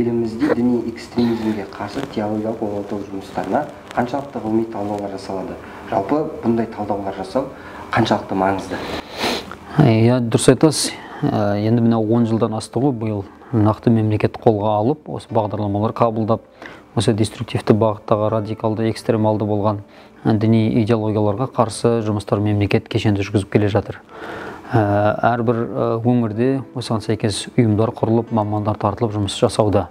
Елімізде діни экстремизмге қарсы теологиялық оңалту жұмыстарына қаншалықты ғылыми талдаулар жасалады? Жалпы бұндай талдаулар жасау қаншалықты маңызды? Иә, дұрыс айтасыз. Енді мына 10 жылдан асты ғой, биыл нақты мемлекет қолға алып, осы бағдарламалар қабылдап, осы деструктивті бағыттағы радикалды, экстремалды болған діни идеологияларға қарсы жұмыстар мемлекет кешенді жүргізіп келе жатыр. Әрбір өңірде осыған сәйкес ұйымдар құрылып, мамандар тартылып жұмыс жасауда.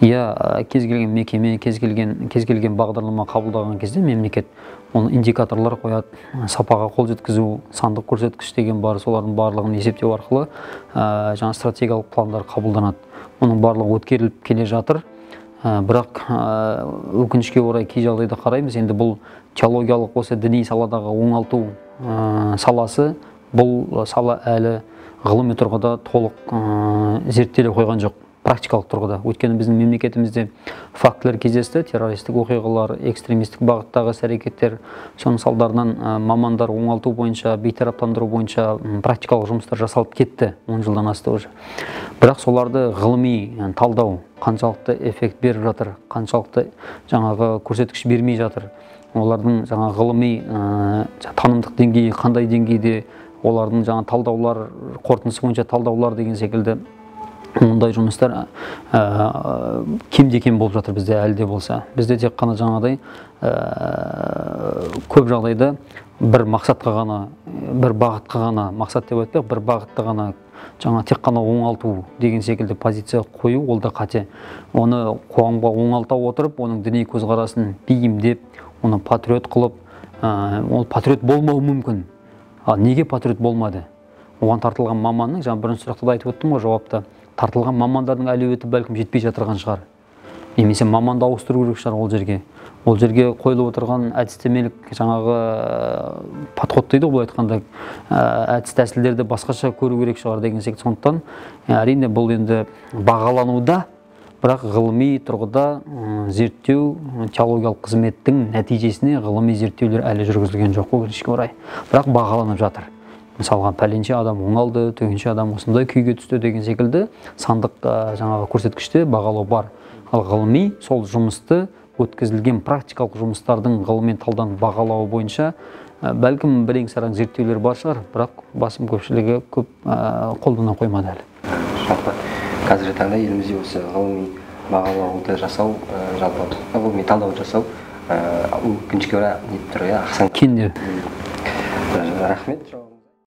Иә, кез келген мекеме, кез келген бағдарлама қабылдаған кезде мемлекет оны индикаторлар қояды, сапаға қол жеткізу, сандық көрсеткіш деген бар, солардың барлығын есептеу арқылы жаңа стратегиялық пландар қабылданады. Оның барлығы өткеріліп келе жатыр. Бірақ өкінішке орай кей жағдайда қараймыз, енді бұл теологиялық осы діни саладағы оңалту саласы, бұл сала әлі ғылыми тұрғыда толық зерттеле қойған жоқ, практикалық тұрғыда. Өйткені біздің мемлекетімізде фактілер кездесті, террористік оқиғалар, экстремистік бағыттағы іс-әрекеттер, соның салдарынан мамандар оңалту бойынша, бейтараптандыру бойынша практикалық жұмыстар жасалып кетті, 10 жылдан асты уже. Бірақ соларды ғылыми талдау қаншалықты эффект беріп жатыр, қаншалықты жаңағы көрсеткіш бермей жатыр, олардың жаңа ғылыми танымдық деңгейі қандай деңгейде, олардың жаңа талдаулар, қорытындысы бойынша талдаулар деген секілді ондай жұмыстар кемде-кем болып жатыр бізде әлі де болса. Бізде тек қана жаңағыдай көп жағдайда бір мақсатқа ғана, бір бағытқа ғана, мақсат деп айтпай, бір бағытты ғана жаңа тек қана оңалту деген секілді позиция қою, ол да қате. Оны қоғамға оңалта отырып, оның діни көзқарасын бейімдеп, оны патриот қылып, ол патриот болмауы мүмкін. Ал неге патриот болмады? Оған тартылған маманның, жаңа бірінші сұрақта да айтып өттім ғой жауапта, тартылған мамандардың әлеуеті бәлкім жетпей жатырған шығар. Немесе маманды ауыстыру керек шығар ол жерге. Ол жерге қойылып отырған әдістемелік жаңағы подход дейді ғой, былай айтқанда, әдіс тәсілдерді басқаша көру керек шығар деген секілді. Сондықтан әрине бұл енді бағалануда, бірақ ғылыми тұрғыда зерттеу, теологиялық қызметтің нәтижесіне ғылыми зерттеулер әлі жүргізілген жоқ, өкінішке орай. Бірақ бағаланып жатыр. Мысалға, пәленше адам оңалды, түгенше адам осындай күйге түсті деген секілді сандық жаңағы көрсеткіште бағалау бар. Ал ғылыми сол жұмысты өткізілген практикалық жұмыстардың ғылыми талданып бағалауы бойынша бәлкім бірен-саран зерттеулер бар шығар, бірақ басым көпшілігі көп қолдана қоймады әлі. Жалпы қазіргі таңда елімізде осы ғылыми бағалауды жасау, жалпы ғылыми талдау жасау өкінішке орай нетіп тұр, иә, ақсаң. Кенде. Рахмет.